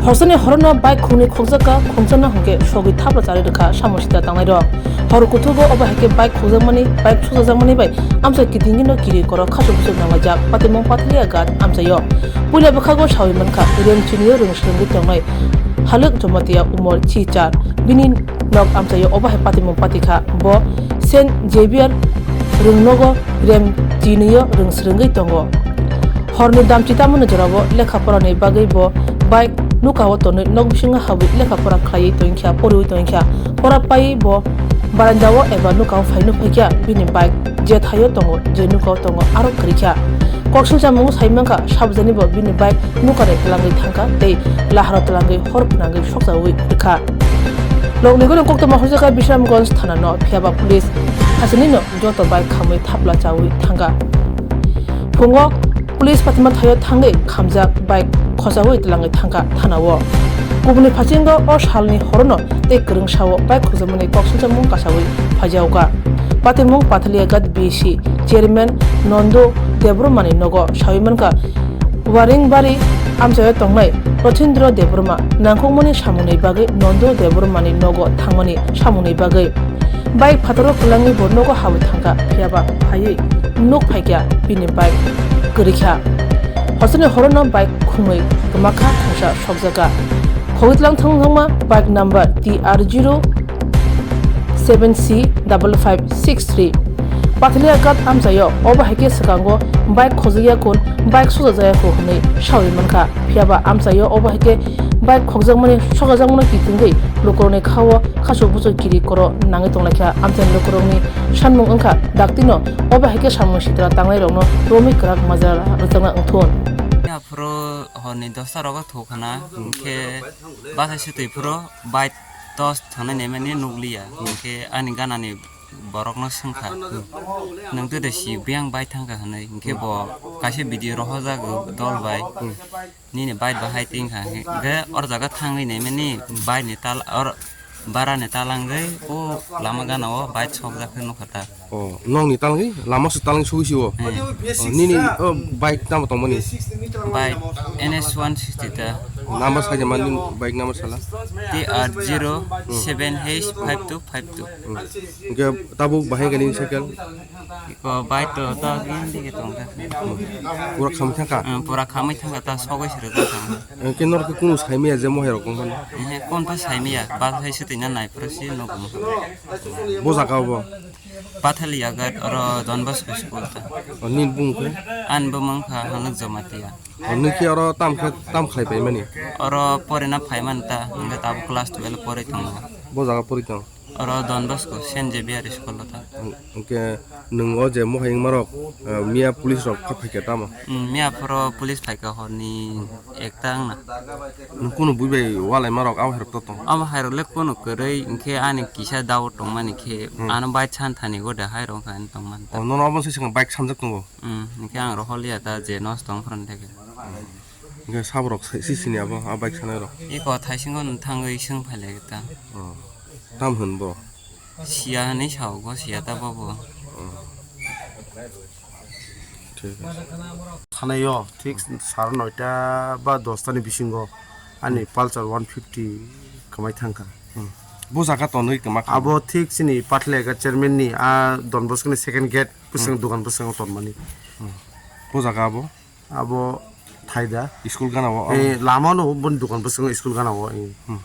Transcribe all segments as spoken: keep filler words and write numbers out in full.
Horsani horono bike khungni khokjak kha, khungjakna hwnkhe sogwi thapla charwi rwkha samung sita tangnairok. Hor kuthugo obo hai khe bike khokjakmani, bike sujajakmani bai amchai kitingino kiri korok khasuk busuk nanglaijak Patimung Pathalia Ghat amchaio. Puila bwkhago sawi mankha Rem Chinio rwng swrwngwi tongnai Haluk Jamatia umor chi char. Bini nok amchaio obo hai patimung patikha. Bo Saint Xavier rwngnogo Rem Chinio rwng swrwngwi tongo. Horni damchi tamoni jorao lekha porani bagwi bo bike nukao tonwi nok bisingo habwi lekha pora khlaiwi tongkha, poriwi tongkha. Pora paiwi bo barandao eba nukao phai nukphaikha bini bike je thaio tongo, je nukao tongo aro kwrwikha. Koksil chamung sai mankha, sabjani bo bini bike nukani twlangwi thangkha tei laharo twlangwi hor phnangwi sokjawi rwkha. Lokni gwnang koktwma horjakha Bisramganj thanano, phiyaba police hasinino joto bike khamwi thapla chawi thangkha. Phungo police patima thaio thangwi khamjak bike khochawi twlangwi thangkha thanao. Kubuni phasingo o salni horono tei kwrwngsao bike khokjakmani koksilchamung kasawi phaijakha. Patimung Pathalia Ghat B C chairman Nondo Debbarmani nogo sawi mankha, Waringbari amchaio tongnai Rothindra Debbarma nangkukmani samungni bagwi Nondo Debbarmani nogo thangmani samungni bagwi. Bike phataro kwlangwi bo nogo habwi thangkha, phiyaba phaiwi nuk phaikha bini bike kwrwikha. Horsani horono bike khungwi kwmakha, khungsa sokjakha. Khogwi tlang thangma bike number T R zero seven C double five six three. Pathalia Ghat amchaio obo hai khe swkango bike khojak ya kun, bike sujak ya kun hwnwi sawi mankha. Phiyaba amchaio obo hai khe bike khokjakmani, sokajakmano kitingwi lukurokni khao khasuk busuk kiri koro nangwi tonglaikha. Amchaini lukurokni sanmung wngkha daktino obo hai khe samung sitra tangnairokno romwi kwrak majra rwchapna wngthun. Aphuru horni dosta rogo thukhana, hinkhe bwsai swtwi phuru bike tos thangnai naimani nukliya, hinkhe ani ganani borokno swngkha, "Nwng twi de si biyang bike thangkha?" hwnwi. Hinkhe bo kaisa video rohorjak dol bai, "Nini bike bahai," tei wngkha. Hinkhe or jaga thangwi naimani bike ni tal-, or bara ni talangwi o lama gana o bike sokjak khe nukha ta. O, nokni talangwi? Lama se talangwi sogwi si o? Hmm. O, nini o bike tamo tongmani? Bike N S one sixty ta. Number sai mani bike number sala? T R zero seven H five two five two. Hmm. Hinkhe tabuk bahai gani cycle? Iko bike to, to gini digi tongkha. Pura khamwi thangkha? Hmm, pura khamwi thangkha, ta sogwi se rwjak thangkha. Hinkhe norokhe kunu saimaya je mohai rok wngmani? Ehe, kon ta saimaya, bus hai se twi na nai phuru se nugo. Bo jaga o bo? Pathalia Ghat, oro Don Bosco school ta. O, nini bumung khe? Ani bumung kha Hanuk Jamatia. O, nini khe oro tam khe, tam khlai paimani? Oro porina phaimani ta, hingke tabuk class twelve pori tongo. Bo jaga pori tong? Oro Don Bosco, Saint Xavier school o ta. Hingke nwng o je mohai wngmarok, eh, miya police rok pha phaikha tamo? Mm, miya phoro police phaikha horni ekta wngna. Nwng kunu bui bai walai marok abo hai rok to tong? Abo hai rok le kunu kwrwi, hinkhe ani kisa doubt tongmani khe, hmm, ano bike san thani gode hai rok wngkha ani tongmani. O, nono obo se swkang bike sanjak tongo? Hmm, hinkhe ang rohorliya ta je nos tong phoroni theke. Hinkhe saborok si sini abo a bike sanai rok? Eko thaisingo nwng thangwi swng phailai ta. O, tam hwn bo? Siya hinwi sao, bo siya ta bobo. Thik ase. Thanaio thik sare noita ba dosta ni bisingo ani Pulsar one fifty kwmai thangkha. Hmm. Bo jaga tonwi kwma kha? Abo thik chini Pathalia Ghat chairman ni a Don Bosco ni second gate bwskango, hmm, dogan bwskango tonmani. Hmm. Bo jaga abo? Abo thaida. School gana o? Eh, lama no boni dogan bwskango school gana o, eh. Hmm.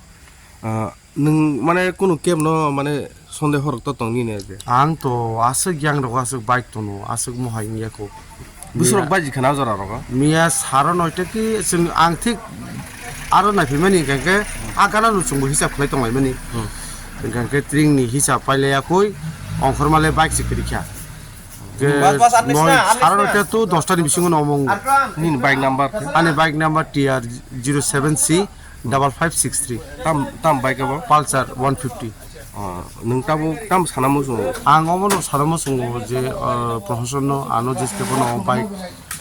Ah, nwng mane kunu cab no mane sonde horok to tong nini je? Ang to aswk yang rogo aswk bike tono, aswk mohai wngya kho. Bwswk rok baji khana o jora rogo? Miya sare noita ki chwng ang thik aro naiphimani hwnkhe a gana no chwngbo hisab khlai tonglaimani. Hmm. Hwnkhe tring ni hisab pailaiya khoi, ongkhorma le bike se kwrwi kha. Bas, bas, arpis Moi na, arpis sara na. Noita to dosta ni bisingo no omong. Nini bike number khe? Ani bike number T R zero seven C double five six three. Tam, tam bike abo? Pulsar one fifty. Oh, nwng tabo tam sana muchungo? Ang omono sana muchungo je, ah, prohasonno ano jeste bono bike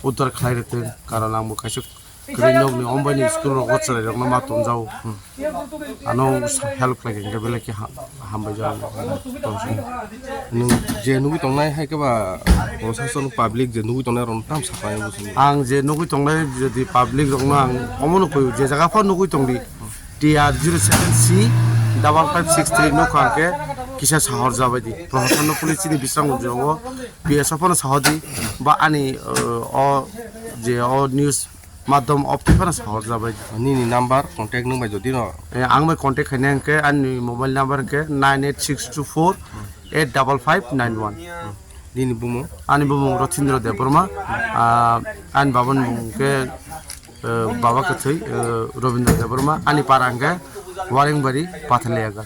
uddar khlai rwtwng, karon ang bo kaisa kwrwi nokni ombaini school rogo chwrairokno ma tonjao. Ano sa-, help khlai khe belai khe ha-, hambai jao. Nwng je nugwi tongnai hai khe ba prosason public je nugwi tongnai rok tam sapai bo sini. Ang je nugwi tongnai jodi public rokno ang omono koi je jaga pha nugwi tongdi T R zero seven C double five six three nokha hwnkhe kisa sahor jabai di. Prohasonno police chini bisrango jogo P S O phano sahodi ba ani, uh, o je o news madhyom opti phano sahor jabai. Nini number contact nwng bai jodi no? Eh, ang bai contact khaina hwnkhe ani mobile number hwnkhe nine eight six two four eight double five nine one. Nini bumung? Ani bumung Rothindra Debbarma, ah, ani baba ni bumung hwnkhe, eh, Baba Kwthwi, eh, Robindra Debbarma, ani para hwnkhe Warengbari Pathaliagar.